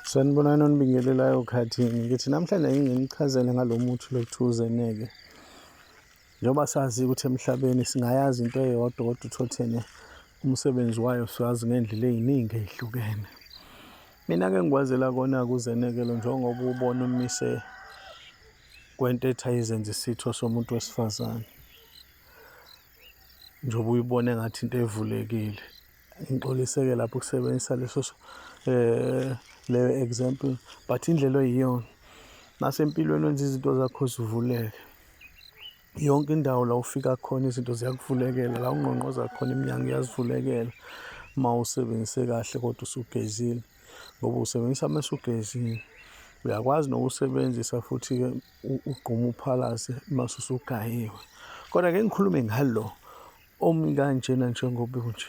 Sanibonani onibingelelayo Khathini. Ngithi namhlanje ake nginichazele ngalo muthi lo kuthiwa uzeneke. Njengoba sazi ukuthi emhlabeni singayazi into eyodwa kodwa uthothene umsebenzi wayo siwazi ngendlela ey'ningi ey'hlukene. Mina-ke ngikwazela kona-ke uzeneke lo njengoba uwubona umise kwento ethi ayizenze isitho somuntu wesifazane. Njengoba uyibona engathi into evulekile. Ngixolise-ke lapho ukusebenzisa leso leyo example but indlela oyiyona nasempilweni wenza izinto zakho zivuleke. Yonke indawo la ufika khona izinto ziyakuvulekela, la ungqongqoza khona iminyango iyazivulekela uma usebenzise kahle kodwa usugezile ngoba usebenzisa uma usugezile. Uyakwazi nokusebenzisa futhi-ke ugqume uphalaze uma usugayiwe. Kodwa ake ngikhulume ngalo omi kanjena njengoba unje.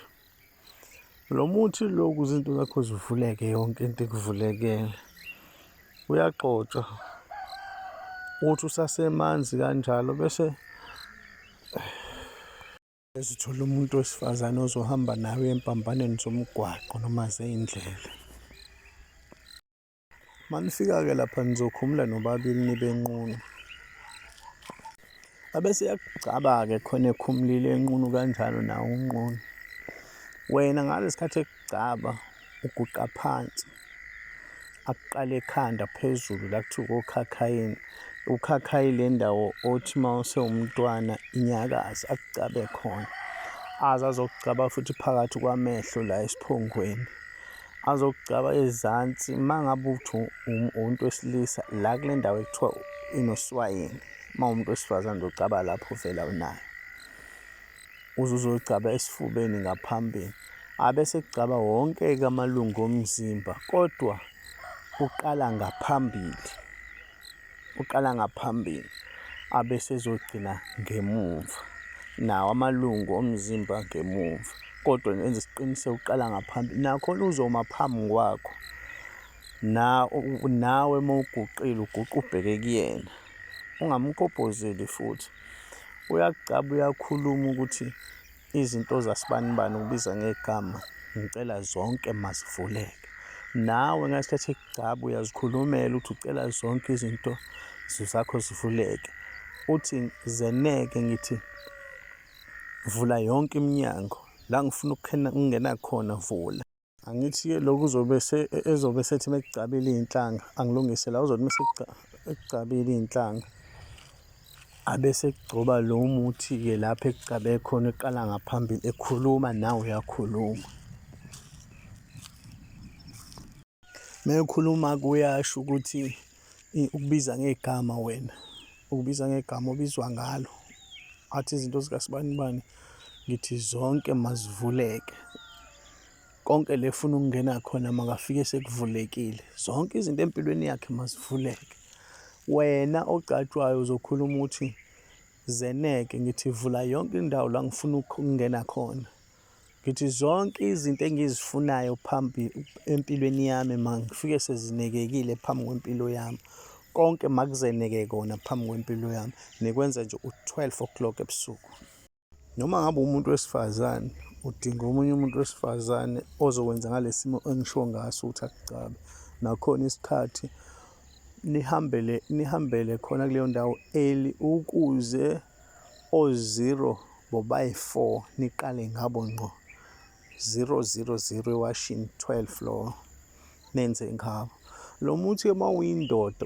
Lo muthi lo ukuze izinto zakho zivuleke yonke into ikuvulekele uyagxotshwa uthi usasemanzi kanjalo bese ezithola umuntu wesifazane ozohamba nawe empambaneni zomgwaqo noma zey'ndlela. Manifika-ke lapha nizokhumula nobabili nibe nqunu. Abese yakugcaba-ke khona ekhumulile enqunu kanjalo nawe unqunu. Wena ngalesi khathi ekugcaba uguqa phansi akuqale ekhanda phezulu la kuthiwa kokhakhayini. Ukhakhayi le ndawo othi uma usewumntwana inyakaze akugcabe khona. Aze azokugcaba futhi phakathi kwamehlo la esiphongweni. Azokugcaba ezansi uma ngabe uthi umuntu wesilisa la kule ndawo ekuthiwa inoswayini uma umuntu wesifazane uzogcaba lapho vele awunayo uze uzogcaba esifubeni ngaphambili abese kugcaba wonke-ke amalungu omzimba kodwa uqala ngaphambili. Uqala ngaphambili abese ezogcina ngemuva. Nawo amalungu omzimba ngemuva kodwa enze isiqiniseko uqala ngaphambili. Nakhona uzoma phambi kwakho nawe uma uguqile uguqe ubheke kuyena, ungamgobhozeli futhi. Uyakugcaba uyakhuluma ukuthi Izinto zasibanibani ukubiza ngegama ngicela zonke mazivuleke. Nawe ngesikhathi ekugcaba uyazikhulumela ukuthi ucela zonke izinto zakho zivuleke. Uthi zeneke ngithi vula yonke iminyango la ngifuna ukungena khona vula. Angithi-ke lokhu uzobe ezobe esethi uma ekugcabile iy'nhlanga, angilungise la, uzothi uma ekugcabile iy'nhlanga abe sekugcoba lo muthi-ke lapho ekugcabe khona eqala ngaphambili ekhuluma nawe uyakhuluma. Uma ekhuluma kuyasho ukuthi ukubiza ngegama wena, ukubiza ngegama obizwa ngalo. Athi izinto zikasibanibani ngithi zonke mazivuleke. Konke le efuna ukungena khona makafike sekuvulekile. Zonke izinto empilweni yakhe mazivuleke. Wena ogcatshwayo uzokhuluma uthi zeneke ngithi vula yonke indawo la ngifuna ukungena khona. Ngithi zonke izinto engizifunayo phambi empilweni yami mangifike sezinekekile phambi kwempilo yami. Konke makuzeneke kona phambi kwempilo yami. Nikwenza nje u-12 o'clock ebusuku. Noma ngabe umuntu wesifazane udinga omunye umuntu wesifazane ozokwenza ngale simo engisho ngaso ukuthi akugcabe. Nakhona isikhathi nihambele nihambele khona kuleyo ndawo early ukuze o-zero bobayi-four niqale ngabo ngqo 000 ewashini 12 lo nenze ngabo lo muthi uma uyindoda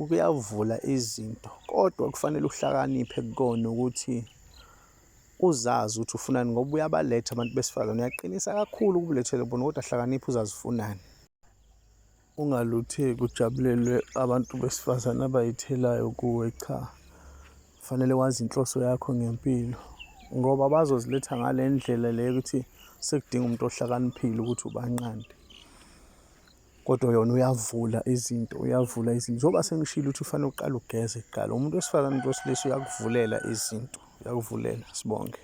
uyavula izinto kodwa kufanele uhlakaniphe kukona ukuthi uzazi ukuthi ufunani ngoba uyabaletha abantu besifazane uyaqinisa kakhulu ukubulethele bona kodwa hlakanipha uzazifunani Ungalutheki ujabulelwe abantu besifazane abayithelayo kuwe, cha. Kufanele wazi inhloso yakho ngempilo ngoba bazoziletha ngale ndlela le yokuthi sekudinga umuntu ohlakaniphile ukuthi ubanqande. Kodwa yona uyavula izinto, uyavula izinto. Njengoba sengishilo ukuthi ufanele uqale ugeze kuqala. Umuntu wesifazane umuntu wesilisa uyakuvulela izinto, uyakuvulela. Sibonge.